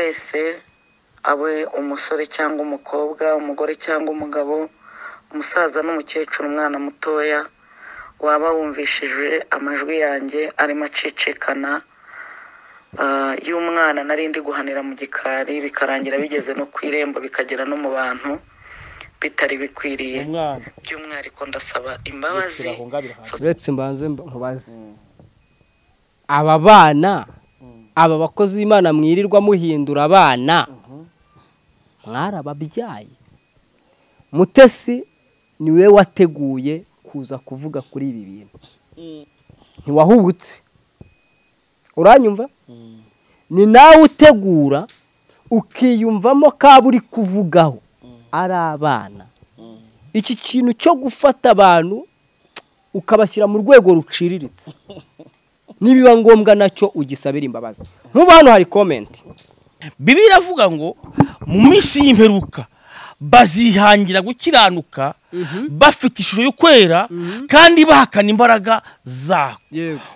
Wese, abe umusore cyangwa umukobwa, umugore cyangwa umugabo, umusaza n'umukecuru, umwana mutoya, waba wumvishije amajwi yanjye arimo acicikana y'umwana nari ndi guhanira mu gikari, bikarangira bigeze no ku irembo, bikagera no mu bantu bitari bikwiriye. Umwana By'umwihariko ndasaba imbabazi. Rekera aho ngaho birahagije. Uretse mbanze nkubaze, aba bana, aba bakozi b'Imana mwirirwa muhindura abana, mwarababyaye? Mutesi niwe wateguye kuza kuvuga kuri ibi bintu, ntiwahubutse, uranyumva? Ni nawe utegura ukiyumvamo kaba uri kuvugaho ari abana. Iki kintu cyo gufata abantu ukabashyira mu rwego ruciriritse, nibiba ngombwa nacyo ugisabira imbabazi. Nk'ubu hano hari comment. Bibiliya iravuga ngo mu minsi y'imperuka bazihangira gukiranuka bafite ishusho y'ukwera kandi bahakana imbaraga zako.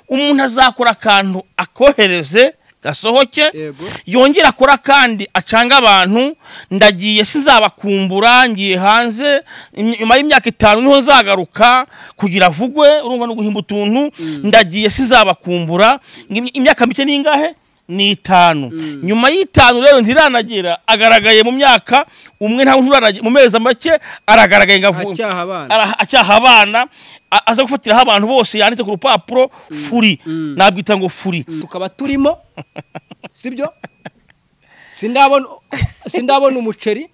Umuntu azakora akantu akohereze gasohoke, yongera akora kandi acanga abantu, ndagiye sinzabakumbura, ngiye hanze nyuma y'imyaka 5 niho nzagaruka kugira avugwe. Urumva no guhimba utuntu, ndagiye sinzabakumbura, imyaka mike ni ingahe? Ni 5. Nyuma y'5 rero ntiranagera, agaragaye mu myaka umwe nta nturanagira, mu mezi make aragaragaye ngavuga acyaha abana, aza gufatiraho abantu bose yanditse ku rupapuro furi, nabwita ngo furi. Tukaba turimo, sibyo? Sindabona umuceri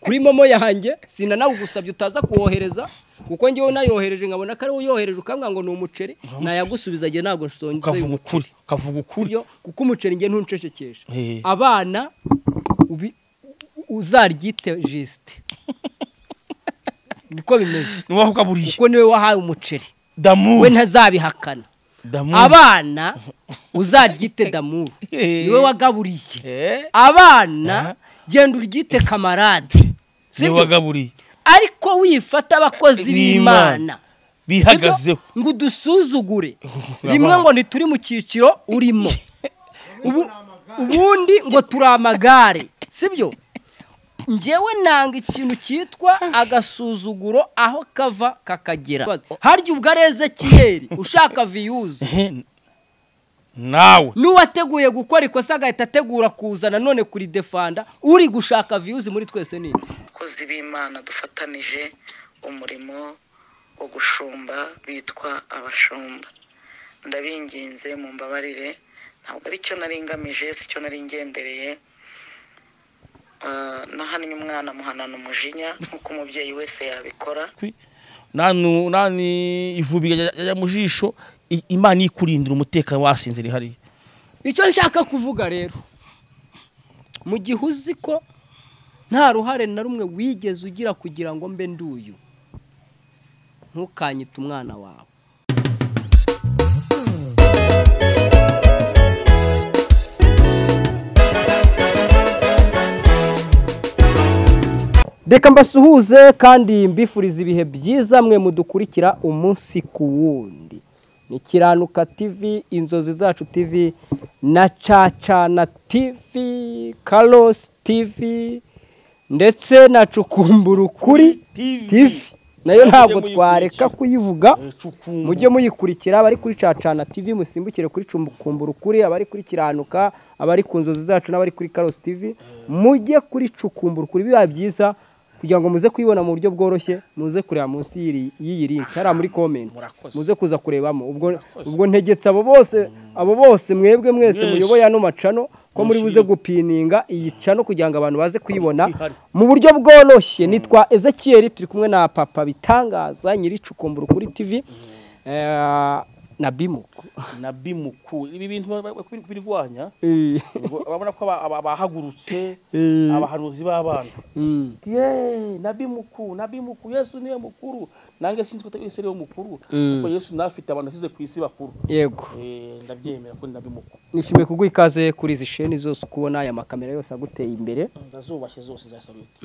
kuri momo yanjye, sinanawugusabye utaza kuwohereza, kuko ngewe nayohereje nkabona ko ari uyohereje ukambwira ngo ni umuceri, nayagusubiza nge ntabwo nsonze. Ukavuga ukuri, ukavuga ukuri. Sibyo? Kuko umuceri nge ntuncecekesha. Abana uzaryite juste, niko bimeze. Ni wowe ukaburiye. Kuko niwe wahaye umuceri. Damu. We ntazabihakana. Damu. Abana uzaryite damu, niwe wagaburiye. Abana genda uryite kamarade, niwe wagaburiye. Ariko wifata abakozi b'Imana bihagazeho ngo udusuzugure rimwe ngo ntituri mu cyiciro urimo, ubundi ngo turi amagare, sibyo? Njyewe nanga ikintu cyitwa agasuzuguro aho kava kakagera. Harya ubwo ari Ezekiyeli ushaka viyuzi nawe n'uwateguye gukora ikosa agahita ategura kuza nanone kuri defanda, uri gushaka viyuzi muri twese ninde? Abakozi b'Imana dufatanije umurimo wo gushumba bitwa abashumba, ndabinginze mumbabarire, ntabwo ari cyo nari ngamije, si cyo nari ngendereye. Nahannye umwana muhanana umujinya nk'uko umubyeyi wese yabikora. Nani ivubi yajya mu jisho, Imana ikurindira umutekano wasinzira hariya. Icyo nshaka kuvuga rero, mu gihe uzi ko nta ruhare na rumwe wigeze ugira kugira ngo mbe nduyu, ntukanyite umwana wawe. Reka mbasuhuze kandi mbifuriza ibihe byiza mwe mudukurikira umunsi ku wundi. Ni Kiranuka TV, Inzozi Zacu TV na Cacana TV, Carlos TV ndetse na Cukumbura Ukuri TV. Nayo ntabwo twareka kuyivuga, mujye muyikurikira. Abari kuri Cacana TV musimbukire kuri Cukumbura Ukuri, abari kuri Kiranuka, abari ku Nzozi Zacu n'abari kuri Carlos TV, mujye kuri Cukumbura Ukuri, biba byiza kugira ngo muze kuyibona mu buryo bworoshye, muze kureba munsi y'iyi link hariya muri comment, muze kuza kurebamo. Ubwo ntegetse abo bose mwebwe mwese muyoboye ano macano ko muri buze gupininga iyi cano kugira ngo abantu baze kuyibona mu buryo bworoshye. Nitwa Ezekiel, turi kumwe na Papa Bitangaza nyiri Cukumbura Ukuri TV na Bimuku. Na Bimuku ibi bintu birwanya, urabona ko abahagurutse abahanuzi b'abana. Ye Nabi Muku, Nabi Muku, Yesu niwe mukuru. Nange sinzi ko Yesu ariwe mukuru, kuko Yesu nafite abantu asize ku isi bakuru. Yego. Ndabyemera ko Nabi Muku. Nishimiye kuguha ikaze kuri izi sheni zose, ukubona aya makamera yose aguteye imbere. Ndazubashye zose za salute.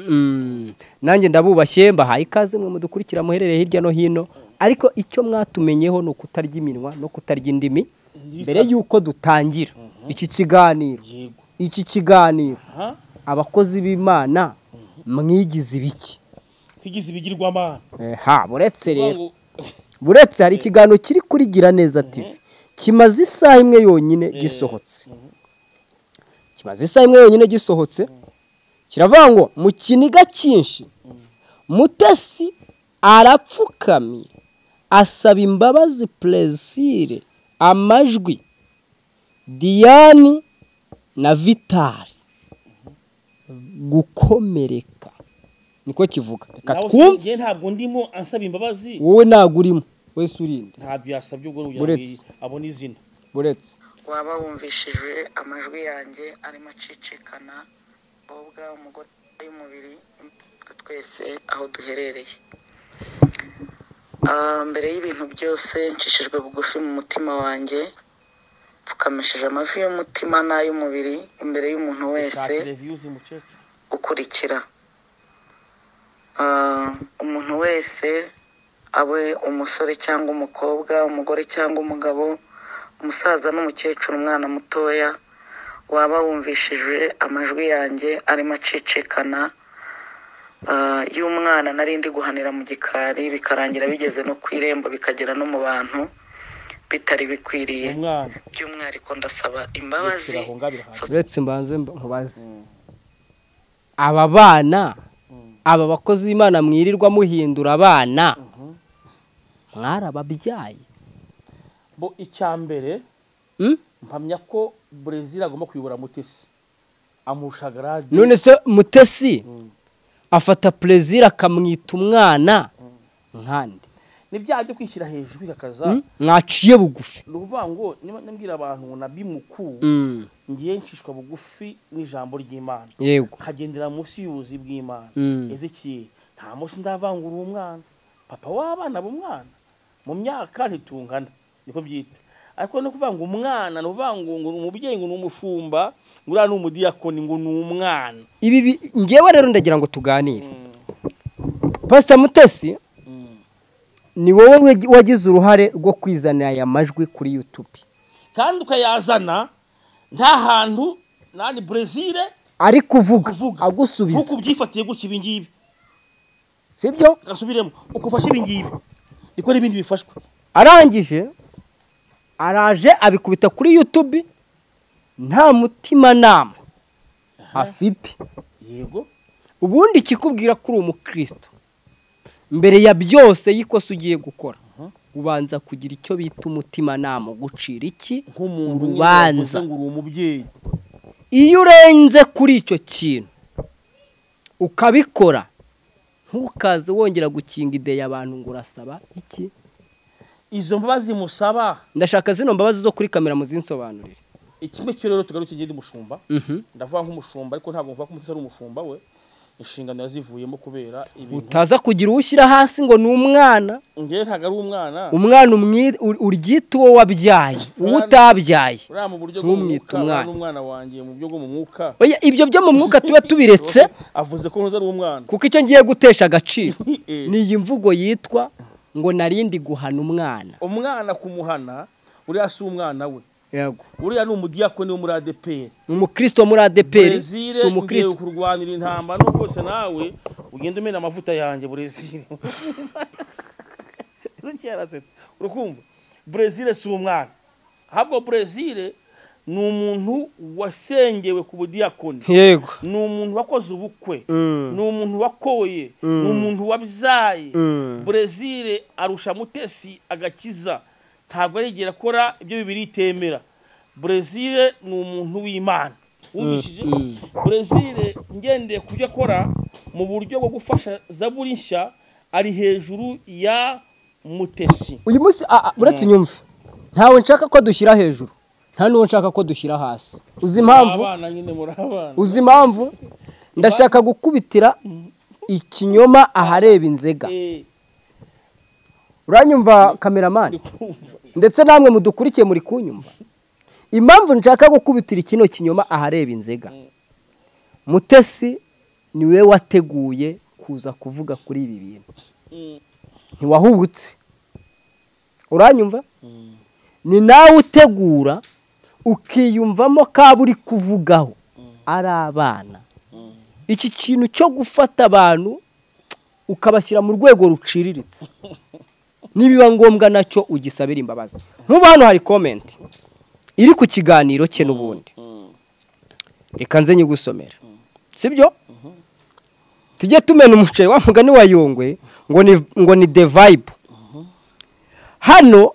Nanjye ndabubashye, mbahaye ikaze mwe mudukurikira muherereye hirya no hino. Ariko icyo mwatumenyeho ni ukutarya iminwa no kutarya indimi. Mbere yuko dutangira iki kiganiro, Iki kiganiro abakozi b'Imana mwigize ibiki? Twigize ibigirwamana. Buretse rero, buretse hari ikiganiro kiri kuri Giraneza TV kimaze isaha imwe yonyine gisohotse. Kimaze isaha imwe yonyine gisohotse, kiravuga ngo mu kiniga cyinshi Mutesi arapfukamye asaba imbabazi Plaisir, amajwi Diane na Vitali gukomereka. Niko kivuga. Reka twumve. Ntabwo ndimo ansaba imbabazi. Wowe ntabwo urimo, wese urinde. Ntabyo yasabye ubwo kugira abone izina. Buretse waba wumvishije amajwi yanjye arimo acicikana, ubwa umugore y'umubiri twese aho duherereye. Mbere y'ibintu byose ncishijwe bugufi mu mutima wanjye, pfukamishije amavi y'umutima n'ay'umubiri imbere y'umuntu wese ukurikira. Umuntu wese, abe umusore cyangwa umukobwa, umugore cyangwa umugabo, umusaza n'umukecuru, umwana mutoya, waba wumvishije amajwi yanjye arimo acicikana y'umwana narindi guhanira mu gikari, bikarangira bigeze no ku irembo, bikagera no mu bantu bitari bikwiriye. By'umwihariko ndasaba imbabazi. Uretse mbanze nkubaze, aba bana, aba bakozi b'Imana mwirirwa muhindura abana, mwarababyaye? Bo icyambere mpamya ko Brazil agomba kuyobora Mutesi, amurusha grade. None se Mutesi afata Plaisir akamwita umwana nkande? Ni bya byo kwishyira hejuru bikakaza mwaciye bugufi. Ni ukuvuga ngo niba nabwira abantu na bimuku ngiye nshishwa bugufi n'ijambo ry'Imana, yego, kagendera munsi y'ubuzi bw'Imana. Ezekiel nta munsi ndavangura umwana, papa w'abana b'umwana mu myaka ntitungana, niko byita. Ariko no kuvuga ngo umwana, no kuvuga ngo umubyeyi ngo n'umushumba, ngo uriya ni umudiyakoni, ngo ni umwana. Ibi ngewe rero ndagira ngo tuganire. Pastor Mutesi, ni wowe wagize uruhare rwo kwizanira aya majwi kuri YouTube, kandi ukayazana nta hantu nani Brazil ari kuvuga agusubiza, kuko ubyifatiye gutya ibi ngibi, sibyo? Gasubiremo ukufasha ibi ngibi, niko n'ibindi bifashwe. Arangije araje abikubita kuri YouTube nta mutima nama afite. Yego, ubundi kikubwira kuri umukristo mbere ya byose yikosa ugiye gukora, ubanza kugira icyo bita umutima nama gucira iki urubanza. Iyo urenze kuri icyo kintu ukabikora, ntukaze wongera gukinga ide y'abantu ngo urasaba iki. Izo mbabazi musaba, ndashaka zino mbabazi zo kuri kamera muzinsobanurire. Ikimwe cyo rero tugaruke ngende umushumba, ndavuga nk'umushumba ariko ntabwo mvuga ko Mutesi ari umushumba we. Inshingano yazivuyemo kubera ibintu utaza kugira ushyira hasi ngo ni umwana. Ngewe ntabwo ari umwana. Umwana uryita uwo wabyaye, uwo utabyaye ntumwite umwana. Umwana wanjye mu byo mu mwuka. Oya, ibyo byo mu mwuka tuba tubiretse. Avuze ko ntuza ari umwana. Kuko icyo ngiye gutesha agaciro ni iyi mvugo yitwa ngo narindi guhana umwana. Umwana kumuhana uriya si umwana we. Yego. Uriya ni umudiyakoni wo muri ADPR. Umukristo muri ADPR, si umukristo. Kurwanira intambara no kose nawe ugenda umena amavuta yanjye Brazil. Urukumva? Brazil si umwana. Ahubwo Brazil ni umuntu wasengewe ku budiyakoni. Yego. Ni umuntu wakoze ubukwe. Ni umuntu wakoye, ni umuntu wabyaye. Brazil arusha Mutesi agakiza. Ntabwo arigera akora ibyo bibiri itemera. Brazil ni umuntu w'Imana. Wumvishije? Brazil ngendeye kubyo akora mu buryo bwo gufasha Zaburi nshya ari hejuru ya Mutesi. Uyu munsi uretse nyumve, ntawe nshaka ko dushyira hejuru, nta n'uwo nshaka ko dushyira hasi. Uzi impamvu? Uzi impamvu? Ndashaka gukubitira ikinyoma ahareba inzega. Uranyumva kameramani? Ndetse namwe mudukurikiye muri kunyumva. Impamvu nshaka gukubitira kino kinyoma ahareba inzega, Mutesi niwe wateguye kuza kuvuga kuri ibi bintu. Ntiwahubutse. Uranyumva? Ni nawe utegura ukiyumvamo kaba uri kuvugaho. ari abana. Iki kintu cyo gufata abantu ukabashyira mu rwego ruciriritse, nibiba ngombwa nacyo ugisabira imbabazi. Nk'ubu hano hari comment iri ku kiganiro cye n'ubundi, reka nze nyigusomera, sibyo? Tujye tumena umuceri wa mugani wa Yongwe ngo ni the vibe. Hano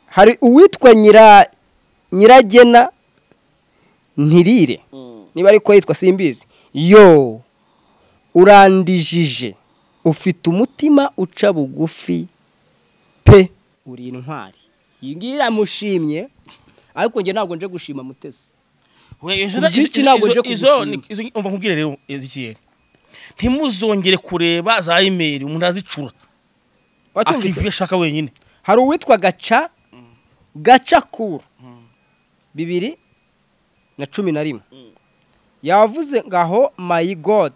hari uwitwa Nyiragena Ntirire, niba ariko yitwa simbizi. Yo urandijije, ufite umutima uca bugufi pe, uri intwari. Iyi ngiyi iramushimye, ariko njye ntabwo nje gushima Mutesi. Umva nkubwire rero Ezekiel, ntimuzongere kureba za email umuntu azicura akivye ashaka wenyine. Hari uwitwa Gacakuru 2011 yavuze ngaho my God,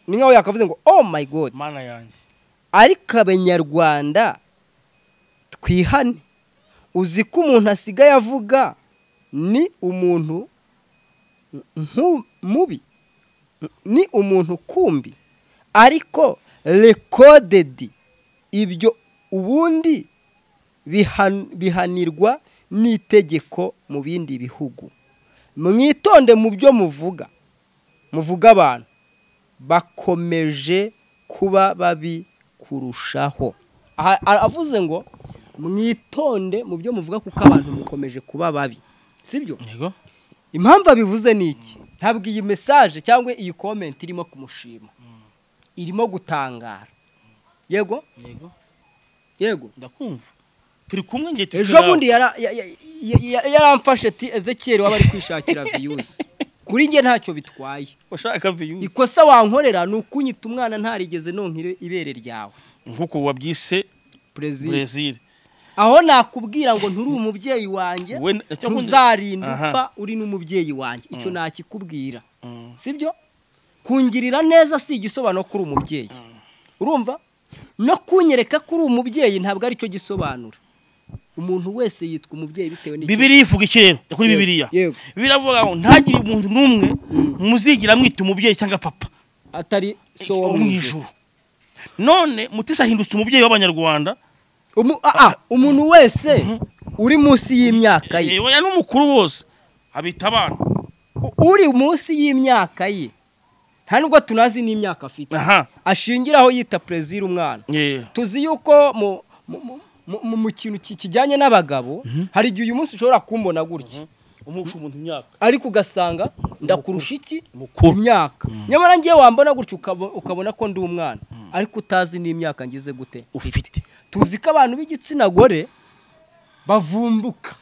ni nkaho yakavuze ngo oh my God, mana yanjye. Ariko abanyarwanda twihane, uzi ko umuntu asigaye avuga ni umuntu mubi, ni umuntu kumbi, ariko recorded ibyo ubundi bihanirwa n'itegeko mu bindi bihugu. Mwitonde mu byo muvuga, muvuga abantu bakomeje kuba babi kurushaho. Avuze ngo mwitonde mu byo muvuga kuko abantu mukomeje kuba babi, sibyo? Yego. Impamvu abivuze ni iki? Ntabwo iyi message cyangwa iyi comment irimo kumushima, irimo gutangara. Yego? Yego. Yego, ndakumva. Turi kumwe ngiye. Ejo bundi yaramfashe ati Ezekiel waba ari kwishakira views. Kuri nge ntacyo bitwaye. Washaka views. Ikosa wankorera ni ukunyita umwana ntarigeze nonkire ibere ryawe. Nkuko wabyise Brazil. Aho nakubwira ngo nturi umubyeyi wanjye, ntuzarinda upfa uri n'umubyeyi wanjye. Icyo nakikubwira. Sibyo? Kungirira neza si igisobanuro kuri umubyeyi. Urumva? No kunyereka kuri umubyeyi ntabwo ari cyo gisobanura. Umuntu wese yitwa umubyeyi bitewe n'icyo Bibiliya ivuga iki rero? Kuri Bibiliya. Bibiliya ivuga ngo ntagire umuntu n'umwe muzigira mwita umubyeyi cyangwa papa atari so wo mu ijuru. None Mutesi ahindutse umubyeyi w'abanyarwanda. Umuntu wese uri munsi y'imyaka ye, oya n'umukuru bose abita abana. Uri munsi y'imyaka ye, nta nubwo tunazi n'imyaka afite, ashingiraho yita Plaisir umwana. Tuzi yuko mu kintu kijyanye n'abagabo hari igihe uyu munsi ushobora kumbona gutya umurusha umuntu imyaka, ariko ugasanga ndakurusha iki imyaka. Nyamara ngiye wambona gutya ukabona ko ndi umwana, ariko utazi n'imyaka ngize gute ufite. Tuzi ko abantu b'igitsina gore bavumbuka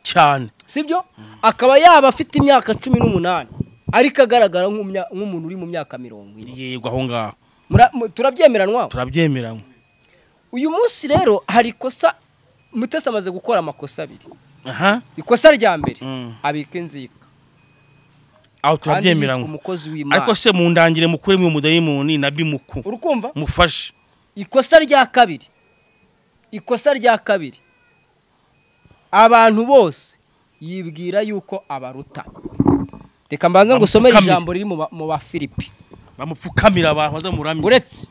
cyane, sibyo? Akaba yaba afite imyaka 18 ariko agaragara nk'umuntu uri mu myaka 40. Yego, aho ngaho turabyemeranwa, turabyemeranwa. Uyu munsi rero hari ikosa Mutesi amaze gukora amakosa abiri. Ikosa rya mbere abika inzika, aho turabyemeranwa. Ariko se mundangire mukure mu mudayimoni na bimuku, urukumva mufashe. Ikosa rya kabiri, ikosa rya kabiri, abantu bose yibwira yuko abaruta. Reka mbanze ngusomere ijambo riri mu Bafilipi. Bamupfukamira abantu bazamuramye. Uretse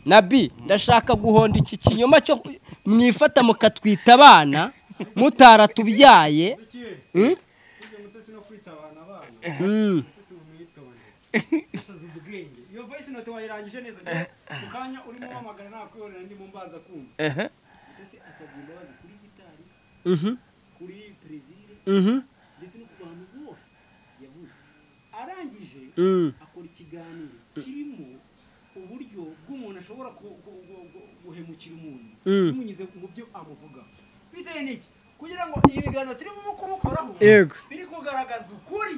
Nabi, ndashaka guhonda iki kinyoma cyo mwifata mukatwita abana mutaratubyaye. Arangije akora ikiganiro kirimo uburyo bw'umuntu ashobora guhemukira umuntu bimunyuze mu byo amuvuga. Bitewe n'iki? Kugira ngo ibi biganiro turimo kumukoraho biri kugaragaza ukuri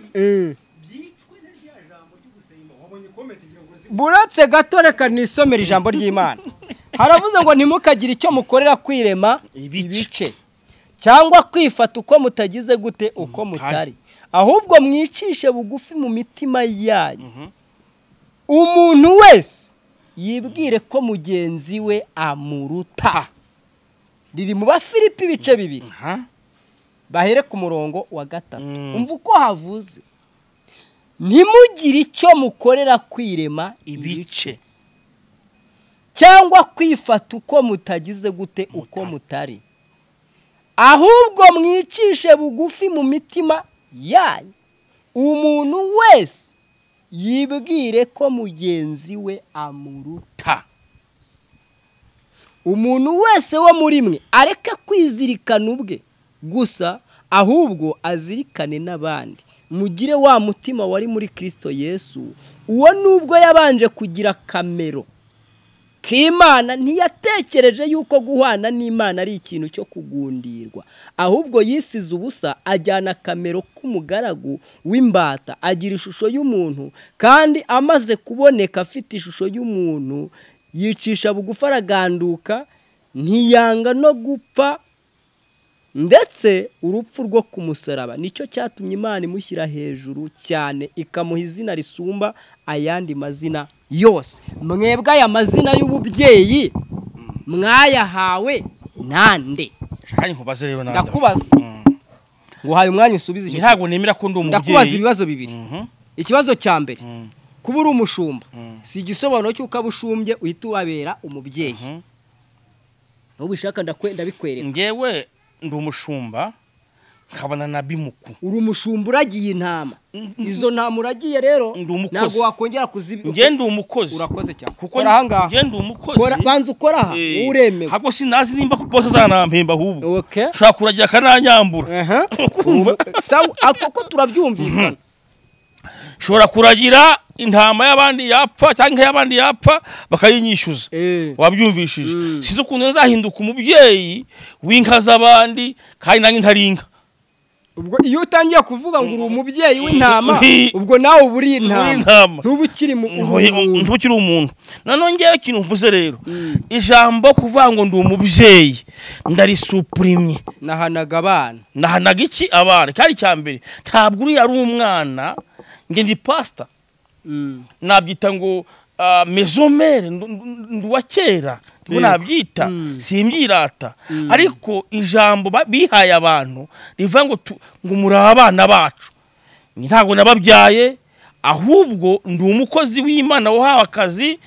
byicwe na rya jambo ryo gusenga. Wabonye comment ngira ngo buratse gato, reka nisomere ijambo ry'Imana. Haravuze ngo ntimukagire icyo mukorera kwirema ibice cyangwa kwifata uko mutagize gute uko mutari, ahubwo mwicishe bugufi mu mitima yanyu. Umuntu wese yibwire ko mugenzi we amuruta. Riri mu Bafilipi ibice 2 bahere ku murongo wa 3. Umva uko havuze. Ntimugire icyo mukorera kwirema ibice cyangwa kwifata uko mutagize gute uko mutari, ahubwo mwicishe bugufi mu mitima yanyu, umuntu wese yibwire ko mugenzi we amuruta. Umuntu wese wo muri mwe areke kwizirikana ubwe gusa, ahubwo azirikane n'abandi. Mugire wa mutima wari muri Kristo Yesu, uwo nubwo yabanje kugira kamero k'Imana ntiyatekereje yuko guhwana n'Imana ari ikintu cyo kugundirwa, ahubwo yisize ubusa ajyana kamero k'umugaragu w'imbata, agira ishusho y'umuntu, kandi amaze kuboneka afite ishusho y'umuntu yicisha bugufi araganduka, ntiyanga no gupfa ndetse urupfu rwo ku musaraba. Nicyo cyatumye Imana imushyira hejuru cyane, ikamuha izina risumba ayandi mazina yose. Mwebwe aya mazina y'ububyeyi mwayahawe nande? Ndakubaza, nguhaye umwanya usubize icyo. Ntabwo nemera ko ndi umubyeyi. Ndakubaza ibibazo bibiri. Ikibazo cya mbere, kuba uri umushumba si igisobanuro cy'uko abushumbye uhita ubabera umubyeyi. Ubishaka ndabikwereka. Ngewe ndi umushumba nkabana na bimuku. Uri umushumba uragiye intama, izo ntama uragiye rero ntabwo wakongera kuzibi. Nge ndi umukozi. Urakoze cyane. Kuko ahangaha nge ndi umukozi. Banza ukora aha uremewe. Ntabwo sinazi nimba bose azanampemba ahubwo. Ushobora kuragira akananyambura. Sawa, ako turabyumvikana. Ushobora kuragira intama y'abandi yapfa cyangwa y'abandi yapfa bakayinyishyuza. Wabyumvishije. Sizo ukuntu nzahinduka umubyeyi w'inka z'abandi kandi nanjye ntari inka. Ubwo iyo utangiye kuvuga ngo uri umubyeyi w'intama, ubwo nawe uba uri intama, ntuba ukiri umuntu. Nanone ngewe ikintu mvuze rero, ijambo kuvuga ngo ndi umubyeyi ndarisupurimye. Nahanaga abana. Nahanaga iki abana? Cyari icya mbere, ntabwo uriya ari umwana. Nge ndi pastor, nabyita ngo maison mère, ndi uwa kera niko nabyita, simbyirata. Ariko ijambo bihaye abantu rivuga ngo ngo muri abana bacu, ntabwo nababyaye, ahubwo ndi umukozi w'Imana wahawe akazi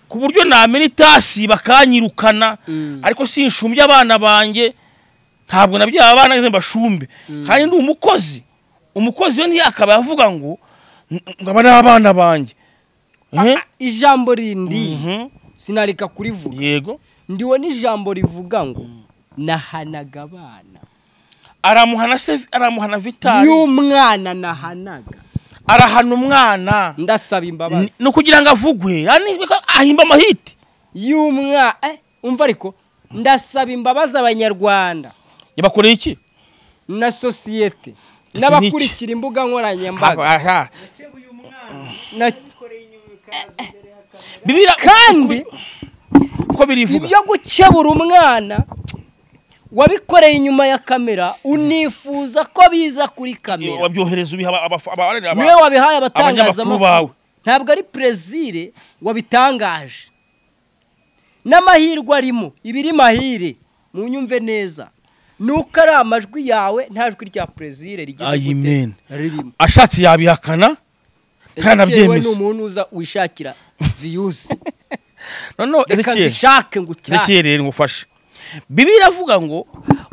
ku buryo namena itasi bakanyirukana, ariko sinshumbye abana banjye. Ntabwo nabyaye abana ngo mbashumbe, kandi ndi umukozi. Umukozi we ntiyakaba avuga ngo ngaba n'abana banjye. Ijambo rindi sinareka kurivuga. Yego, ndiwe n'ijambo rivuga ngo nahanaga abana. Aramuhana se, aramuhana Vitali y'umwana nahanaga. Arahana umwana, ndasaba imbabazi no kugira ngo avugwe ahimba amahiti y'umwana. Umva ariko, ndasaba imbabazi abanyarwanda. Yabakoreye iki? Na sosiyete n'abakurikira imbuga nkoranyambaga. Kandi uko birivuga ibyo gukebura umwana wabikoreye inyuma ya kamera, unifuza ko biza kuri kamera, wabyohereza ubiha niwe wabihaye abatangazamakuru. Ntabwo ari Plaisir wabitangaje. N'amahirwe arimo, ibiri mahire munyumve neza, nuko ari amajwi yawe, nta jwi rya Plaisir rigeze gute ririmo. Ashatse yabihakana ntanabyemeza. Ni umuntu uza wishakira views. Noneho Ezekiel rero ngufashe. Bibiliya iravuga ngo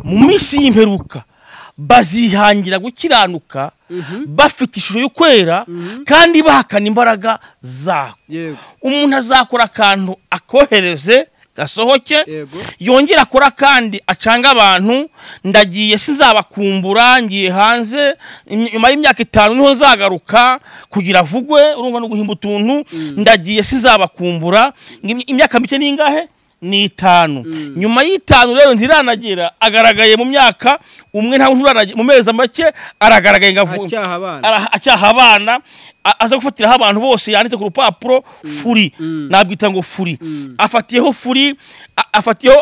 mu minsi y'imperuka bazihangira gukiranuka bafite ishusho y'ukwera kandi bahakana imbaraga zako. Umuntu azakora akantu akohereze gasohoke, yongera akora kandi acanga abantu. Ndagiye sinzabakumbura, ngiye hanze nyuma y'imyaka 5 niho nzagaruka kugira avugwe. Urumva no guhimba utuntu. Ndagiye sinzabakumbura, imyaka mike ningahe? Ni 5. Nyuma y'5 rero ntiranagera, agaragaye mu myaka umwe nta nturanagera, mu mezi make aragaragaye ngavuga acyaha abana, aza gufatiraho abantu bose yanditse ku rupapuro furi. Nabwita ngo furi. Afatiyeho furi, afatiyeho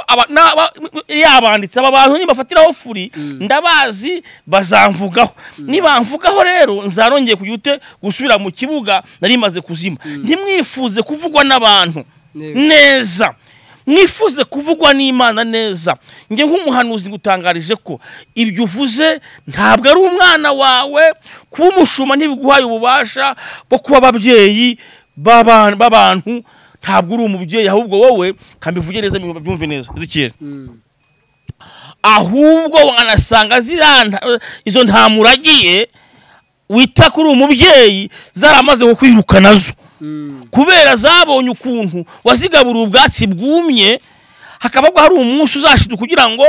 yabanditse aba bantu nibafatiraho furi ndabazi bazamvugaho. Nibamvugaho rero nzarongeye kujyute gusubira mu kibuga nari maze kuzima. Ntimwifuze kuvugwa n'abantu neza, mwifuze kuvugwa n'Imana neza. Nge nk'umuhanuzi ngutangarije ko ibyo uvuze ntabwo ari umwana wawe. Kuba umushumba ntibiguhaye ububasha bwo kuba ababyeyi b'abantu. Ntabwo uri umubyeyi, ahubwo wowe kambivuge neza byumve neza Ezekiyeli. Ahubwo wanasanga izo ntamuragiye wita kuri umubyeyi zaramaze kukwiruka nazo, kubera zabonye ukuntu wazigabura ubwatsi bwumye, hakaba hari umunsi uzashiduka kugira ngo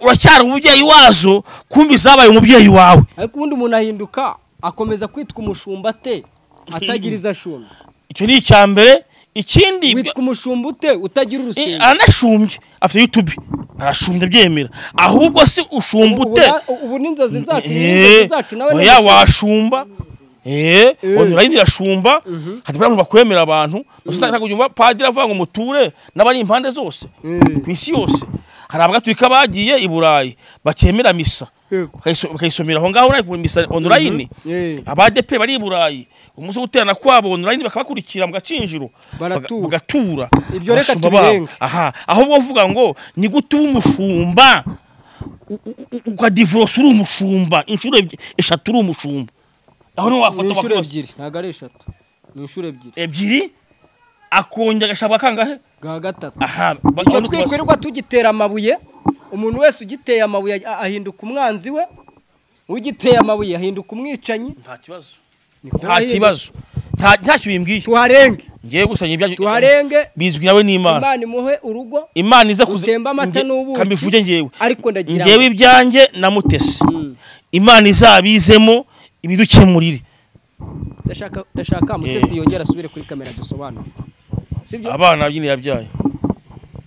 uracyari umubyeyi wazo, kumbi zabaye umubyeyi wawe. Ariko ubundi umuntu ahinduka akomeza kwitwa umushumba ate atagiriza ashumba? Icyo ni icya mbere. Ikindi, witwa umushumba ute utagira urusengero? Aranashumbye, afite YouTube, arashumbye byemera. Ahubwo si ushumba ute? Ubu n'inzozi zacu, n'inzozi zacu nawe oya washumba. Online irashumba, hati abantu bakwemera abantu. Ntabwo yumva padiri avuga ngo muture n'abari impande zose ku isi yose. Hari abagatulika bagiye i Burayi bakemera misa bakayisomera aho ngaho na misa online. Abadepe bari i Burayi umunsi wo guterana kwabo online bakabakurikira mu gacinjiro bagatura. Ibyo reka tubirenga. Aha, ahubwo uvuga ngo ni gute umushumba ukadivorce uri umushumba inshuro eshatu uri umushumba? Aho ni wafata inshuro ebyiri, ntago ari eshatu, ni inshuro ebyiri. Akongera agashabwa kangahe? Ga gatatu. Aha, icyo twikwirirwa tugitera amabuye, umuntu wese ugiteye amabuye ahinduka umwanzi we, ugiteye amabuye ahinduka umwicanyi. Nta kibazo, nta kibazo, ntacyo bimbwiye. Tuharenge. Ngiye gusanya ibyacu tuharenge, bizwi nawe n'Imana. Imana imuhe urugo, Imana iza kutemba amata n'ubuki. Kambivuge ngewe, ariko ndagira ngewe ibyanjye na Mutesi, Imana izabizemo ibidukemurire. Ndashaka Mutesi yongera asubire kuri kamera dusobanure. Sibyo? Abana nyine yabyaye,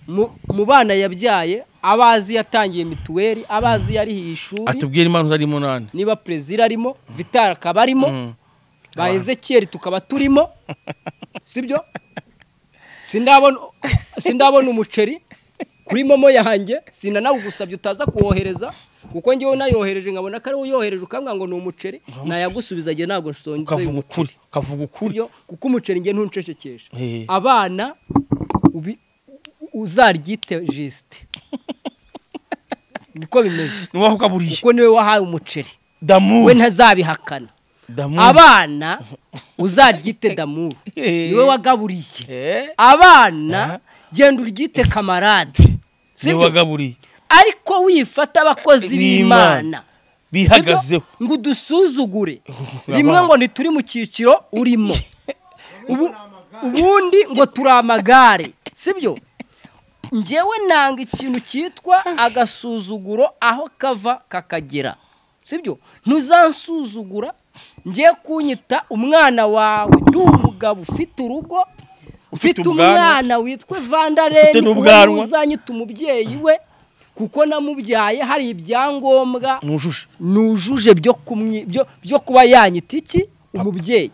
mu bana yabyaye, abazi yatangiye mituweli, abazi yarihiye ishuri, atubwira Imana arimo nane, niba Prezira arimo, Vital akaba arimo, ba Ezekiel tukaba turimo. Sibyo? Sindabona umuceri kuri momo yanjye, sinanawugusabye utaza kuwohereza, kuko ngewe nayohereje nkabona ko ari uyohereje ukambwa ngo ni umuceri, nayagusubiza nge ntago nsonze. Ukavuga ukuri, ukavuga ukuri, kuko umuceri nge ntuncecekesha. Abana uzaryite Juste, niko bimeze, ni waho ukaburiye, kuko niwe wahaye umuceri Damu, we ntazabihakana. Abana uzaryite Damu, niwe wagaburiye. Abana genda uryite kamarade, niwe wagaburiye. Ariko wifata abakozi b'Imana bihagazeho ngo udusuzugure rimwe ngo ntituri mu cyiciro urimo, ubundi ngo turi amagare. Sibyo? Njyewe nanga ikintu cyitwa agasuzuguro aho kava kakagera. Sibyo? Ntuzansuzugura ngiye kunyita umwana wawe, ndi umugabo ufite urugo, ufite umwana witwa Vandareni, uzanyita umubyeyi we kuko namubyaye hari ibyangombwa nujuje byo kuba yanyita iki umubyeyi.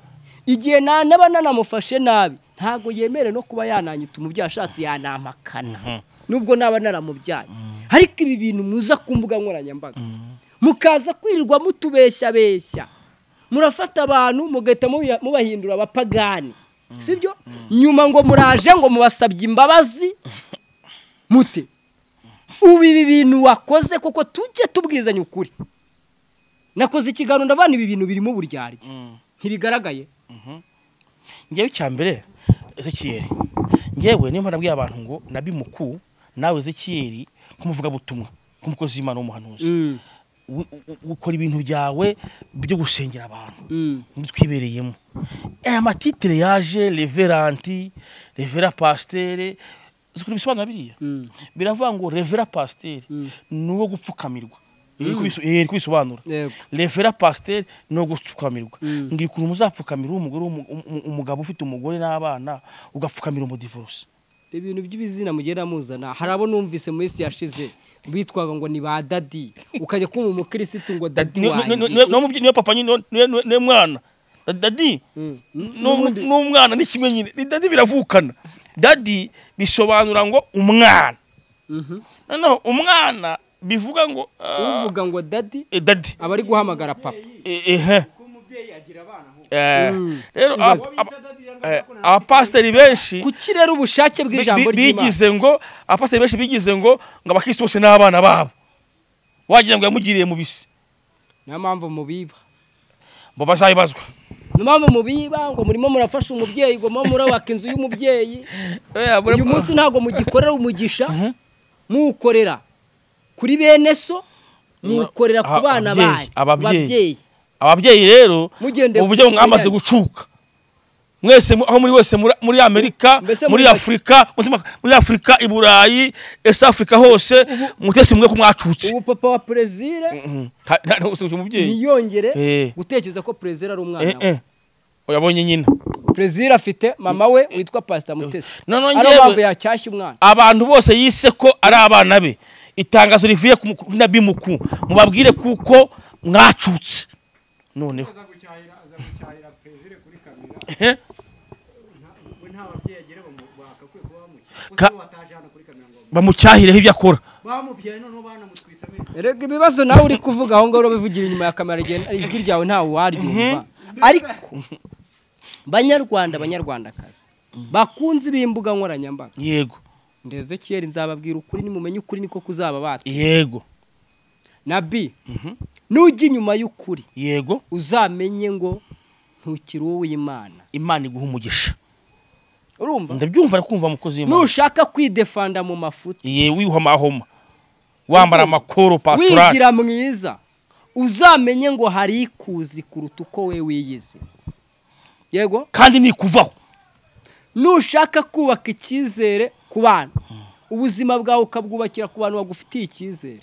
Igihe naba nanamufashe nabi ntago yemere no kuba yananyita umubyeyi, ashatse yanampakana nubwo naba naramubyaye. Ariko ibi bintu muza ku mbuga nkoranyambaga mukaza kwirirwa mutubeshya beshya, murafata abantu mugahita mubahindura abapagani. Sibyo? Nyuma ngo muraje ngo mubasabye imbabazi mute. Ubu ibi bintu wakoze koko tujye tubwizanya ukuri. Nakoze ikiganiro ndabana ibi bintu birimo uburyarya, ntibigaragaye. Ngewe cyambere Ezekiel, ngewe niyo mpamvu abantu ngo nabi mukuru nawe Ezekiel kumuvuga butumwa kumukozi Imana w'umuhanuzi, ukora ibintu byawe byo gusengera abantu twibereyemo. Aya matitire yaje reveranti, revera pasteur, zikuri bisobanura biriya biravuga ngo revera pasteur nuwo gupfukamirwa. Iri kubisobanura revera pasteur no gupfukamirwa. Ngira ukuntu muzapfukamira umugore, umugabo ufite umugore n'abana, ugapfukamira mu divorce. Ibintu by'ibizina mugera muzana, hari abo numvise mu isi yashize bitwaga ngo ni ba dadi, ukajya kumva umukirisitu ngo dadi wanjye. Niyo papa nyine niyo mwana dadi n'umwana ni kimwe nyine, ni dadi biravukana. Dadi bisobanura ngo umwana. Noneho umwana bivuga ngo uvuga ngo dadi, dadi aba ari guhamagara papa. Rero abapasiteri benshi kuki rero ubushake bw'ijambo ry'Imana bigize ngo abapasiteri benshi bigize ngo abakristo bose n'abana babo, wagira ngo yamugiriye mu bisi. Niyo mpamvu mubiba. Bo bazayibazwa. Niyo mpamvu mubiba ngo murimo murafasha umubyeyi, ngo murimo murubaka inzu y'umubyeyi. Uyu munsi ntabwo mugikorera umugisha, muwukorera kuri bene so, muwukorera ku bana banyu, ababyeyi. Ababyeyi rero uvuge mwamaze gucuka. Mwese aho muri wese muri Amerika, muri Afrika, muri Afrika, i Burayi, East Africa hose, Mutesi mwe ko mwacutse. Ubu papa wa Prezire ntiyongere gutekereza ko Prezire ari umwana we. Oyabonye nyina. Prezire afite mama we witwa Pastor Mutesi. Ari mpamvu yacyashye umwana. Abantu bose yise ko ari abana be. Itangazo rivuye ku Nabi Muku, mubabwire kuko mwacutse. Noneho bamucyahireho ibyo akora. Erega ibibazo nawe uri kuvuga aho ngaho bivugira inyuma ya kamera, ijwi ryawe ntawe waryumva. Ariko Banyarwanda, Banyarwandakazi bakunze b'imbuga nkoranyambaga, yego, Ndezekiyeli nzababwira ukuri, nimumenye ukuri niko kuzaba bata. Yego. Nabi, nujya inyuma y'ukuri, yego, uzamenye ngo ntukiri uw'Imana. Imana iguha umugisha. Urumva? Ndabyumva, ndakumva mukozi w'Imana. Nushaka kwidefanda mu mafuti, ye wihomahoma, wambara amakoro pastoral, wigira mwiza, uzamenye ngo hari ikuzi kuruta uko we wiyizi. Yego? Kandi nikuvaho. Nushaka kubaka icyizere ku bana, ubuzima bwawe ukabwubakira ku bantu bagufitiye icyizere,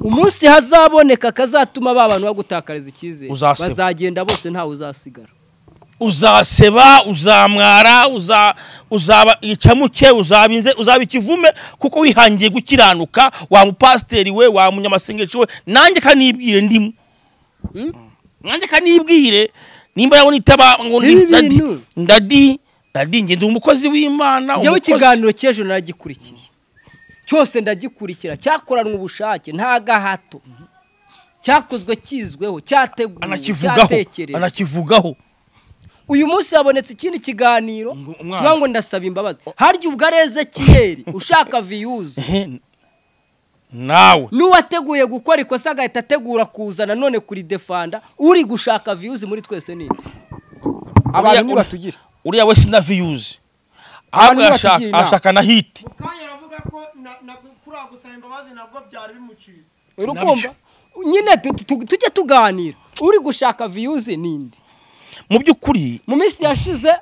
umunsi hazaboneka kazatuma ba bantu bagutakariza icyizere, bazagenda bose, ntawe uzasigara. Uzaseba, uzamwara, uzaba icamuke, uzabinze, uzaba ikivume, kuko wihangiye gukiranuka. Wa mupasteri we, wa munyamasengesho we, nanjye kanibwire ndimo. Nanjye kanibwire nimba yabona itaba ngo ndadi ndadi nge ndi umukozi w'Imana. Njyewe ikiganiro cy'ejo naragikurikiye cyose, ndagikurikira, cyakoranwe ubushake, nta gahato, cyakozwe kizweho, cyateguwe, cyatekerejwe, anakivugaho. Uyu munsi habonetse ikindi kiganiro kivuga ngo ndasaba imbabazi. Harya ubwo ari Ezekiyeli ushaka views nawe n'uwateguye gukora ikosa agahita ategura kuzana none kuri defanda, uri gushaka views muri twese ninde? Abantu nibatugira uriya we sina views, ahubwo ashaka na hit. Mukanya aravuga ko kuri gusaba imbabazi nabwo byari bimucitse. Urukumva nyine tujye tuganira, uri gushaka views ninde? Mu by'ukuri mu minsi yashize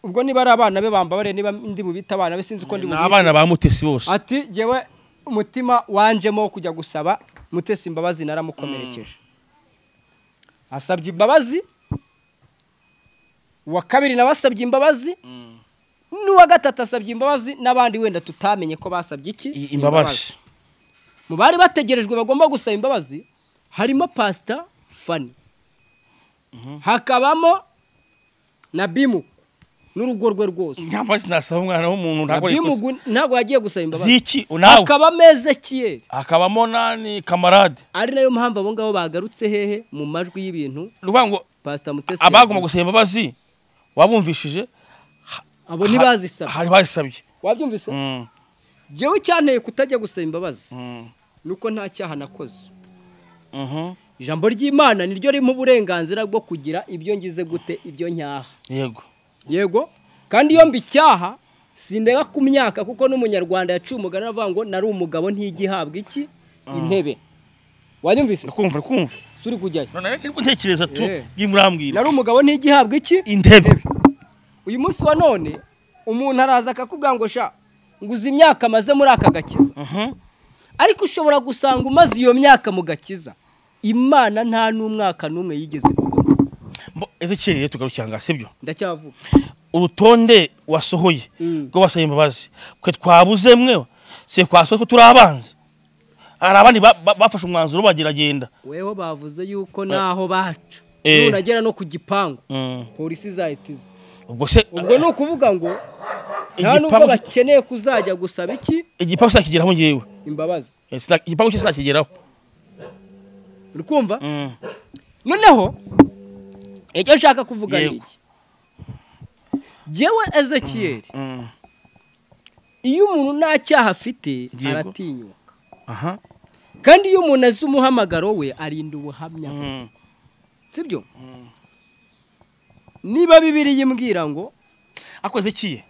ubwo niba ari abana be bambabare, niba ndi bubita abana be sinzi uko ndi bubita, abana ba Mutesi bose, ati jewe umutima wanjemo kujya gusaba Mutesi imbabazi naramukomerekeje. Asabye imbabazi, uwa kabiri nabasabye imbabazi, n'uwa gatatu asabye imbabazi, n'abandi wenda tutamenye ko basabye iki imbabazi. Mu bari bategerejwe bagomba gusaba imbabazi harimo Pastor Fani, hakabamo na Bimu n'urugo rwe rwose. Imbabazi nasaba umwana w'umuntu ntabwo ikosa, ntabwo yagiye gusaba imbabazi ziki nawe, hakabamo Ezekiyeli, hakabamo nani Kamarade. Ari nayo mpamvu abo ngabo bagarutse hehe mu majwi y'ibintu ruvuga ngo Pastor Mutesi abagomba gusaba imbabazi wabumvishije, abo ntibazisabye, hari bazisabye. Wabyumvise? Jewe cyanteye kutajya gusaba imbabazi nuko nta cyaha nakoze. Ijambo ry'Imana niryo rimpa uburenganzira bwo kugira ibyo ngize gute, ibyo nyaha. Yego. Yego. Kandi iyo mbicyaha sindega ku myaka, kuko n'umunyarwanda yaciye umugani aravuga ngo nari umugabo ntigihabwa iki intebe. Wanyumvise? Ndakumva, kumva. Suri kujyayo. None rero ntekereza tu byimurambwira. Nari umugabo ntigihabwa iki intebe. Uyu munsi wa none umuntu araza akakubwira ngo sha nguze imyaka maze muri aka gakiza. Ariko ushobora gusanga umaze iyo myaka mu gakiza, Imana nta n'umwaka n'umwe yigeze kubona. Ezekiyeli rero tugarukira sibyo? Ndacyavuga. Urutonde wasohoye rwo basaba imbabazi, kwe twabuze mwe se kwasohoye ko turi abanzi. Hari abandi bafashe umwanzuro bageragenda. Weho bavuze yuko naho baca nunagera no ku gipangu polisi izahitiza. Ubwo se ubwo ni ukuvuga ngo nta nubwo bakeneye kuzajya gusaba iki igipangu sinakigeraho ngewe imbabazi. Igipangu cyo sinakigeraho. Urikumva? Noneho icyo nshaka kuvuga ni iki. Jewe Ezekiyeli, iyo umuntu nta cyaha afite aratinyuka. Kandi iyo umuntu azi umuhamagaro we arinda ubuhamya, sibyo? Niba Bibiliya imbwira ngo akoze kiye,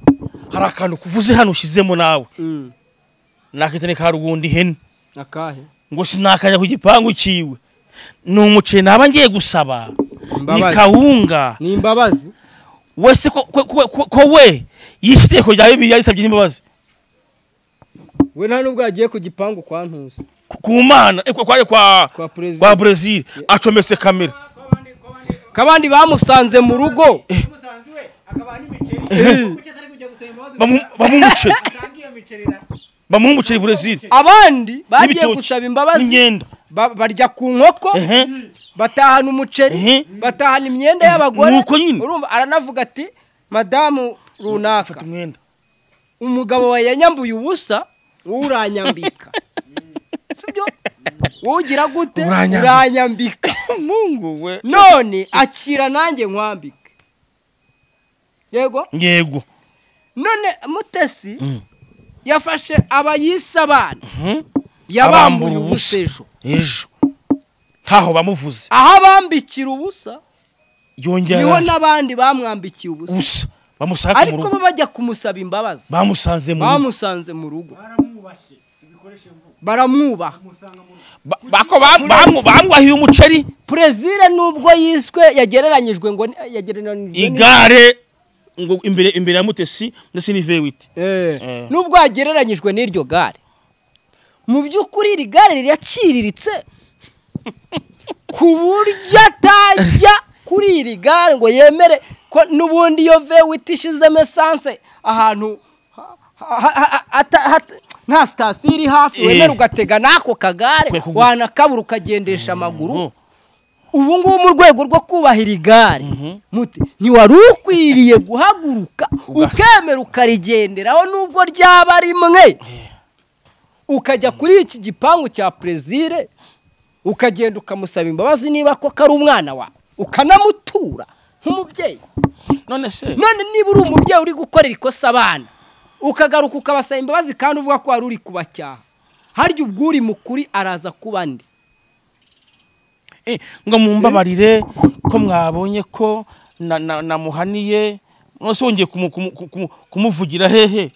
hari akantu kuvuze hano ushyizemo nawe nakitane ka rugundi ihene akahe ngo sinakajya ku gipangu kiwe, ni umuceri naba ngiye gusaba, ni Imbabazi. kawunga. Ni imbabazi. Wese ko we yishe itegeko rya Bibiliya yisabye n'imbabazi. We nta nubwo yagiye ku gipangu kwa Ntuzi, Ku Mana, kwa kwa perezida, kwa Brazil acometse kamera. Kabandi bamusanze mu rugo. Musanze we akabaha n'imiceri, kuki atari kujya gusaba imbabazi? Bamuha umuceri. Atanga iyo miceri na Bamuha umuceri Brazil Abandi bagiye n'ibitoki, gusaba imbabazi n'imyenda. Barya ku nkoko, batahana umuceri, batahana imyenda y'abagore. Nuko nyine. Urumva aranavuga ati madamu runaka, fata umwenda, umugabo wawe yanyambuye ubusa, wowe uranyambika, sibyo? Wowe ugira gute? Uranyambika. Uranyambika. Mungu we. None akira nanjye nkwambike. Yego. Yego. None Mutesi yafashe abayise abana, Abambura yabambuye ubusa. ubusa ejo. Ejo ntaho bamuvuze. Aho abambikira ubusa yongera niho n'abandi bamwambikiye ubusa, ubusa bamusaka mu ariko bo rugo. bajya kumusaba imbabazi Bamusanze mu rugo. Bamusanze mu rugo. Baramwubashye, tubikoreshe mvugo. Baramwubaha. Umusanga mu rugo. Bamwahiye umuceri. Perezida nubwo yiswe yagereranyijwe ngo yagereranyijwe Igare ngo imbere ya Mutesi ndetse ni V8. Nubwo yagereranyijwe n'iryo gare, mu by'ukuri iri gare riraciriritse ku buryo atajya kuri iri gare ngo yemere ko n'ubundi iyo V8 ishizemo esanse ahantu nta sitasiyo iri hafi, wemera ugatega n'ako kagare, Kwe kugura. wanakabura ukagendesha amaguru. Ubu ngubu mu rwego rwo kubahira igare, Muti, ntiwari ukwiriye guhaguruka ukemera ukarigenderaho nubwo ryaba rimwe, ukajya kuri iki gipangu cya Perezire, ukagenda ukamusaba imbabazi niba koko ari umwana wawe, ukanamutura nk'umubyeyi. None se None niba uri umubyeyi uri gukorera ikosa abana, ukagaruka ukabasaba imbabazi kandi uvuga ko wari uri kubacyaha, harya ubwo uri mukuri araza kuba nde? Ngo mumbabarire ko mwabonye ko namuhaniye, none se wongeye kumuvugira hehe?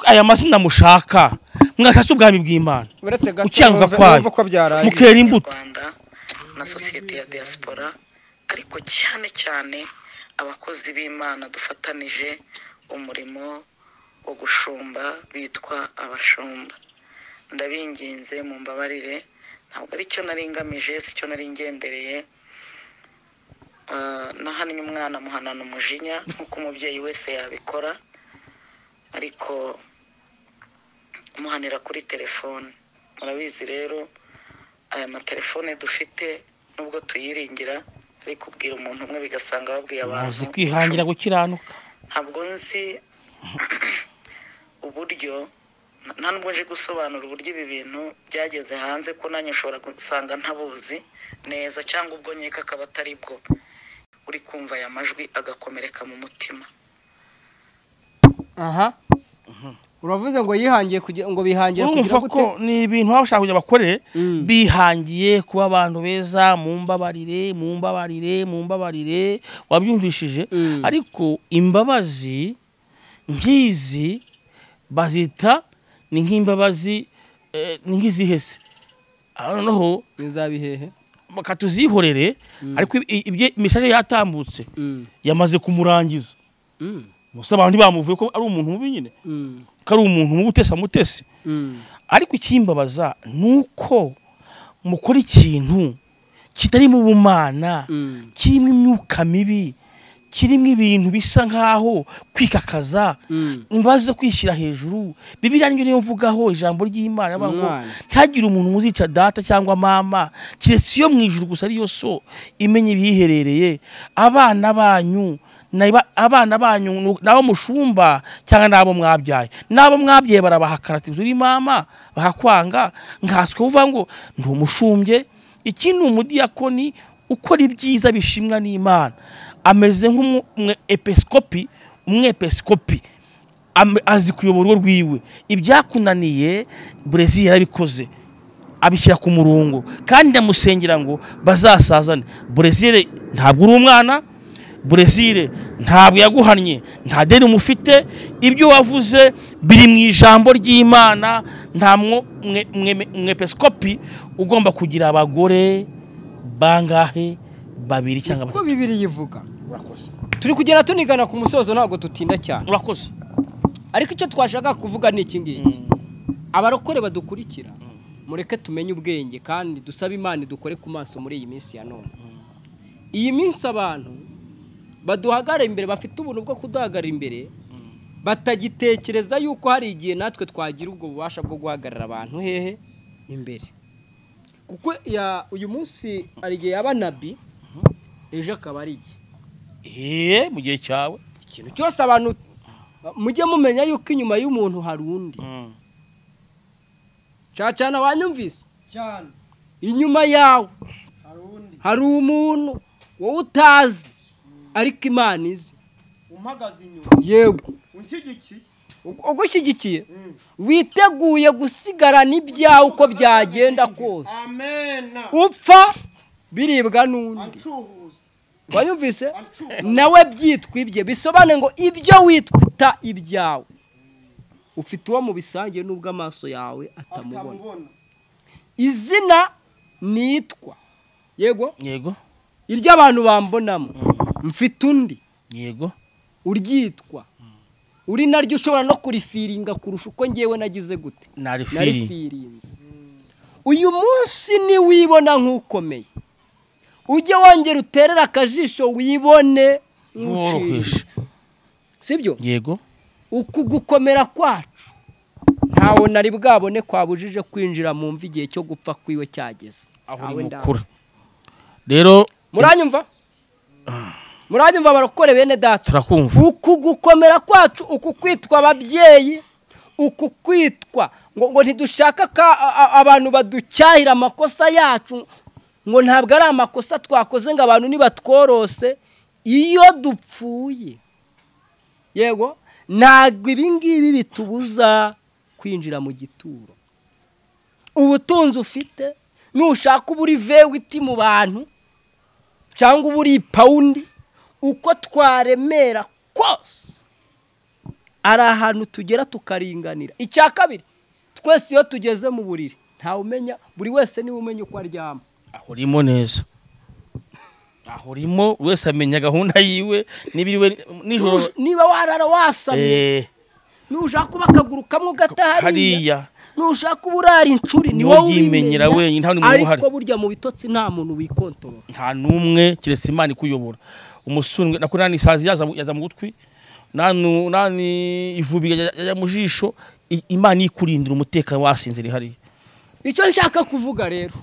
Aya mazina mushaka mwakase ubwami bw'Imana Uretse gato gukiranuka kwayo numve ko byarangiye. mukera imbuto. Rwanda na sosiyete ya diaspora, ariko cyane cyane abakozi b'Imana dufatanije umurimo wo gushumba bitwa abashumba, ndabinginze mumbabarire, ntabwo aricyo nari ngamije, sicyo nari ngendereye. Nahannye umwana muhanana umujinya nk'uko umubyeyi wese yabikora, ariko muhanira kuri telefone. Murabizi rero aya matelefone dufite nubwo tuyiringira, ariko ubwira umuntu umwe bigasanga babwiye abantu. Muzi kwihangira gukiranuka. Ntabwo nzi uburyo, nta nubwo nje gusobanura uburyo ibi bintu byageze hanze, ko nanjye nshobora gusanga ntabuzi neza, cyangwa ubwo nkeka akaba atari bwo. Uri kumva aya majwi agakomereka mu mutima. Aha uravuze ngo yihangiye kugira ngo bihangira kugira Urumva gute? ko ni ibintu baba bashaka kugira bakore, bihangiye kuba abantu beza, mumbabarire, mumbabarire, mumbabarire, wabyumvishije. Ariko imbabazi nk'izi bazita ni nk'imbabazi ni nk'izihese noneho Nizabihehe. bakatuzihorere, ariko ibye message yatambutse yamaze kumurangiza. Gusa abantu ntibamuvuye ko ari umuntu mubi nyine, ko ari umuntu mubi utesa Mutesi. Ariko ikimbabaza nuko mukora ikintu kitari mu bumana, kirimo imyuka mibi, kirimo ibintu bisa nkaho kwikakaza, imbabazi zo kwishyira hejuru. Bibiliya niyo mvugaho ijambo ry'Imana avuga ngo Umwana. ntihagire umuntu muzica data cyangwa mama, keretse iyo mu ijuru gusa ariyo so imenya ibihiherereye. Abana banyu abana banyu nabo mushumba cyangwa nabo mwabyaye, nabo mwabyaye barabahakana ati uri mama, bakakwanga. Nkaswe uvuga ngo ndi umushumbye. Iki ni umudiyakoni ukora ibyiza bishimwa n'Imana, ameze nk'umwepiskopi, umwepiskopi azi kuyobora urugo rwiwe. Ibyakunaniye Brezil yarabikoze, abishyira ku murongo, kandi ndamusengera ngo bazasazane. Brezil ntabwo uri umwana, Brezil ntabwo yaguhannye, nta deni mufite, ibyo wavuze biri mu ijambo ry'Imana. Nta mwepiskopi ugomba kugira abagore bangahe, babiri cyangwa Uko batatu. Bibiliya ivuga. Urakoze. Turi kugera tunigana ku musozo, ntabwo dutinda cyane. Urakoze. Ariko icyo twashaka kuvuga ni iki ngiki. Abarokore badukurikira, mureke tumenye ubwenge kandi dusabe Imana dukore ku maso muri iyi minsi ya none. Iyi minsi abantu baduhagara imbere, bafite ubuntu bwo kuduhagarara imbere, batagitekereza yuko hari igihe natwe twagira ubwo bubasha bwo guhagarara abantu hehe imbere. Kuko uyu munsi hari igihe yaba nabi, ejo akaba ari iki. Mu gihe cyawe ikintu cyose abantu mujye mumenya yuko inyuma y'umuntu hari undi. Cacana wanyumvise cyane, inyuma yawe hari undi, hari umuntu wowe utazi ariko Imana izi, umpagaze inyuma, yego, unshyigikiye, ugushyigikiye, witeguye gusigarana ibyawe uko byagenda kose. Amen. Upfa biribwa n'undi, wanyumvise, nawe byitwa ibye. Bisobanuye ngo ibyo witwita ibyawe ufite uwo mubisangiye nubwo amaso yawe atamubona. Izina nitwa, yego, yego, iryo abantu bambonamo, mfite undi, yego, uryitwa, uri naryo ushobora no kurifiringa kurusha uko ngewe nagize gute, narifirinze. Uyu munsi ni wibona nk'ukomeye, ujye wongera uterera akajisho wibone nk'uciriritse, sibyo? Yego. Uku gukomera kwacu ntawe nari bwabone kwabujije kwinjira mu mva igihe cyo gupfa kwiwe cyageze. Rero muranyumva? Muranyumva barokore bene data? Turakumva. Uku gukomera kwacu, uku kwitwa ababyeyi, uku kwitwa ngo ntidushaka abantu baducyahira amakosa yacu, ngo ntabwo ari amakosa twakoze ngo abantu nibatworose iyo dupfuye. Yego, ntabwo ibi ngibi bitubuza kwinjira mu gituro. Ubutunzi ufite, nushaka uba uri vewiti mu bantu cyangwa uba uri ipawundi, uko twaremera kose ari ahantu tugera tukaringanira. Icya kabiri, twese iyo tugeze mu buriri ntawe umenya, buri wese niwe umenya uko aryama. Aho urimo neza, aho urimo wese amenya gahunda yiwe n'ibiriwe nijoro. Niba warara wasamye, nushaka kuba akaguru kamwe ugataha hariya, nushaka uba urara incuri, ni wowe ubimenyera wenyine, nta n'umwe uhari. Ariko burya mu bitotsi nta muntu wikontorora, nta n'umwe keretse Imana ikuyobora. Umusundwe nako nani isazi yaza mu gutwi, nani ivubi yajya mu jisho, Imana ikurindira umutekano wasinzira hariya. Icyo nshaka kuvuga rero,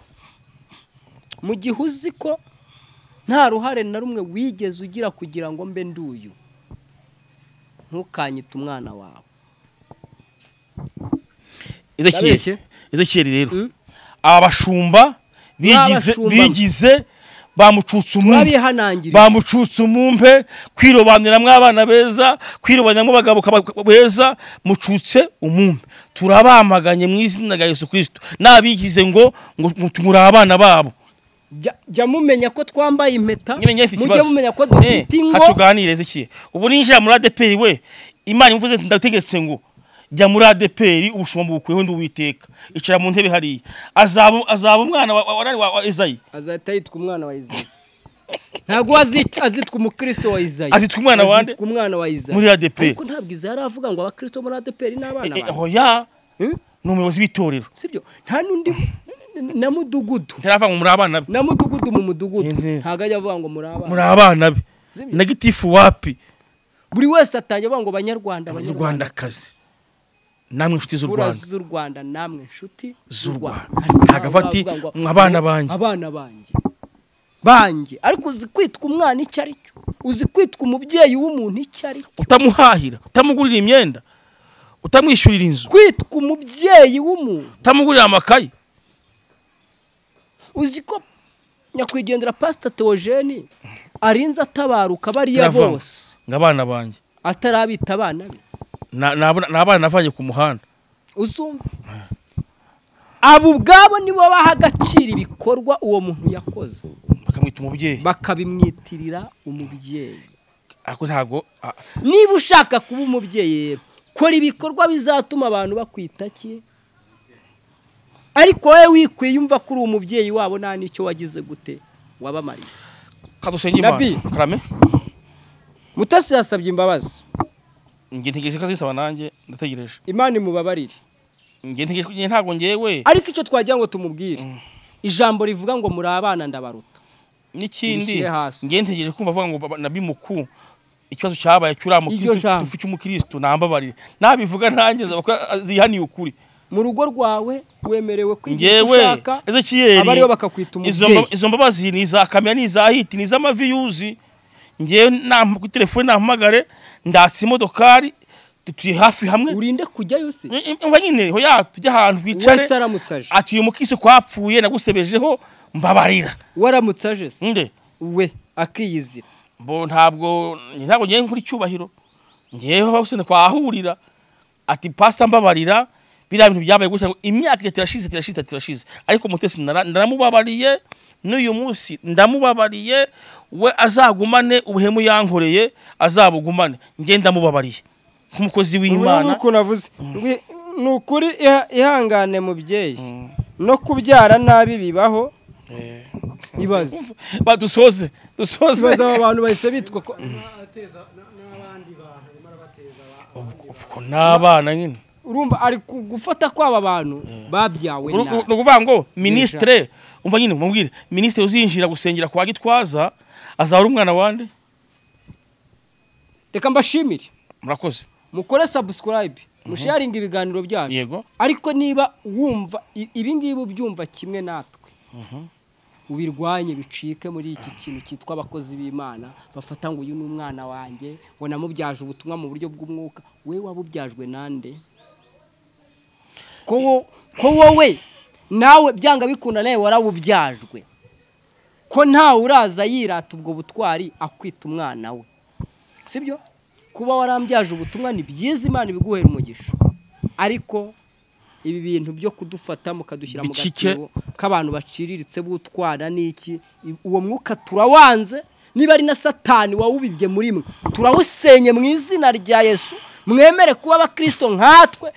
mu gihe uzi ko nta ruhare na rumwe wigeze ugira kugira ngo mbe nduyu, ntukanyite umwana wawe. Ezekiel rero, aba bashumba bigize bamucutse umumpe, bamucutse umumpe, kwirobaniramo abana beza, kwirobaniramo abagabo beza, mucutse umumpe. Turabamaganye mu izina rya Yesu Kristo. Nabigize ngo muri abana babo. Jya mumenya ko twambaye impeta, mujye mumenya ko dufite ingo. Hatuganire Ezekiel. Ubu ninjira muri ADPR we, Imana imvuze ndategetse ngo jya muri ADPR, ubushumba bukweho ndi Uwiteka. Icara mu ntebe hariya. Azaba umwana wa Ezayi. Azahita yitwa umwana wa Ezayi. Ntabwo azitwa umukristo wa Ezayi. Azitwa umwana wa nde? Azitwa umwana wa Ezayi. Muri ADPR. Ariko ntabwo Ezayi aravuga ngo abakristo muri ADPR n'abana banjye. Oya. Ni umuyobozi w'itorero. Sibyo? Nta n'undi na mudugudu. Ntaravuga ngo muri abana be. Na mudugudu mu mudugudu. Ntabwo ajya avuga ngo muri abana. Muri abana be. Na gitifu wapi? Buri wese atangiye avuga ngo banyarwanda, abanyarwandakazi. Namwe inshuti z'u Rwanda, z'u Rwanda, namwe inshuti z'u Rwanda. Ntabwo ati abana banjye, abana banjye. Ariko uzi kwitwa umwana icyo ari cyo, uzi kwitwa umubyeyi w'umuntu icyo ari cyo, utamuhahira, utamugurira imyenda, utamwishyurira inzu, kwitwa umubyeyi w'umuntu, utamugurira amakayi. Uzi ko nyakwigendera Pastor Theogene arinze atabaruka bariya bose ngo abana banjye, atarabita abana be. Ni abana navanye ku muhanda. Uzumva Abo ubwabo nibo baha agaciro ibikorwa uwo muntu yakoze, bakamwita umubyeyi, bakabimwitirira umubyeyi. Ako ntago. Niba ushaka kuba umubyeyi rero, kora ibikorwa bizatuma abantu bakwita ki. Ariko wowe wikwiyumva ko uri umubyeyi wabo nta n'icyo wagize gute wabamariye. Kadusenge Imana. Karame. Mutesi yasabye imbabazi. Ngiye ntegereje ko azisaba, nanjye ndategereje. Imana imubabarire. Ngiye ntegereje, ntabwo ngewe. Ariko icyo twagira ngo tumubwire, ijambo rivuga ngo muri abana ndabaruta. N'ikindi ngiye ntegereje kumva avuga ngo Nabi Muku ikibazo cyabaye cy'uriya mukristo cy'umukristo nambabarire. Nabivuga nanjye zihaniye ukuri. Mu rugo rwawe wemerewe kwigira ushaka, abariyo bakakwita umubyeyi. Izo mbabazi ni iza kamera, ni iza hiti, ni iz'amaviyuzi. Ngewe ku telefone nampamagare, ndatse imodokari, tutuye hafi hamwe. Urinde kujyayo se? Umva nyine, hoya tujya ahantu twicare. Ati uyu mukristo kwapfuye nagusebejeho mbabarira. Waramutsaje se? Nde? We akiyizira. Bo ntabwo ngiye nkuri cyubahiro. Ngewe hose kwahurira. Ati pastor mbabarira, biriya bintu byabaye gutya ngo imyaka irashize ariko Mutesi naramubabariye, n'uyu munsi ndamubabariye, we azagumane ubuhemu yankoreye azabugumane, nge ndamubabariye nk'umukozi w'Imana. Uko navuze ni ukuri, ihangane mubyeyi, no kubyara nabi bibaho. Ibaze badusoze ibaze aba bantu bahise bitwa ko ubwo n'abana nyine. Urumva ari gufata kwaba bantu babyawe nabi. No kuvuga ngo ministre, umva nyine mubwire, ministre uzinjira gusengera kwa Gitwaza azahora umwana wande. Reka mbashimire. Murakoze. Mukore subscribe, musharinga ibiganiro byacu. Yego. Ariko niba wumva ibi ngibi ubyumva kimwe natwe, ubirwanye bicike muri iki kintu cyitwa abakozi b'Imana bafata ngo uyu ni umwana wanjye, ngo namubyaje ubutumwa mu buryo bw'umwuka. We wabubyajwe nande? Ko wowe nawe byanga bikunda nawe warabubyajwe, ko ntawe uraza yirata ubwo butwari akwita umwana we, sibyo? Kuba warambyaje ubutumwa ni byiza, Imana ibiguhera umugisha, ariko ibi bintu byo kudufata mukadushyira mu gatebo k'abantu baciriritse butwara n'iki, uwo mwuka turawanze. Niba ari na Satani wawubibye muri mwe, turawusenye mu izina rya Yesu. Mwemere kuba abakristo nkatwe,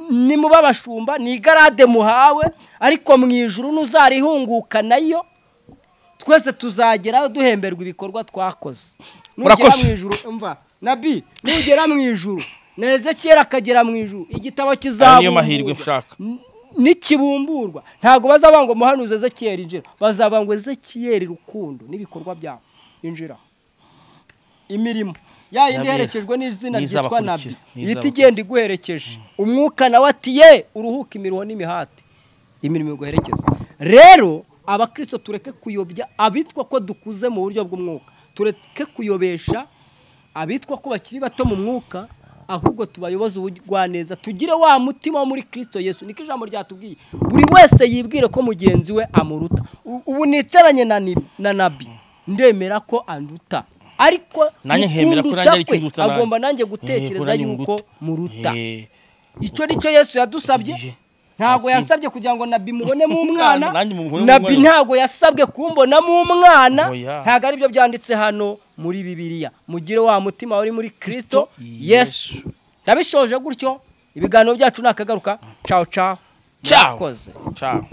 nimuba abashumba ni igarade muhawe, ariko mu ijuru nuzarihunguka nayo. Twese tuzagerayo duhemberwa ibikorwa twakoze. Nugera mu ijuru, umva Nabi, nugera mu ijuru na Ezekiyeli akagera mu ijuru, igitabo kizabumburwa nikibumburwa, ntago bazaba ngo muhanuze Ezekiyeli injira, bazaba ngo Ezekiyeli Rukundo n'ibikorwa byawe injira. Imirimo ya yindi iherekejwe n'izina ryitwa Nabi, ihita igenda iguherekeje. Umwuka nawe ati ye uruhuka imiruho n'imihati, imirimo iguherekeza. Rero abakristo tureke kuyobya abitwa ko dukuze mu buryo bw'umwuka, tureke kuyobesha abitwa ko bakiri bato mu mwuka, ahubwo tubayoboze ubugwaneza, tugire wa mutima wo muri Kristo Yesu. Niko ijambo ryatubwiye, buri wese yibwire ko mugenzi we amuruta. Ubu nicaranye na Nabi, ndemera ko anduta, ariko nanjye nkemera ko nanjye ari cyuruta, agomba nanjye gutekereza yuko muruta. Icyo nicyo Yesu yadusabye. Ntago yasabye kugira ngo Nabi mubonemo umwana, Nabi ntago yasabwe kumbonamo umwana, ntago ari byo byanditse hano muri Bibiliya. Mugire wa mutima wari muri Kristo Yesu. Ndabishoje gutyo, ibiganiro byacu nakagaruka. Ciao ciao. Ciao. Ciao.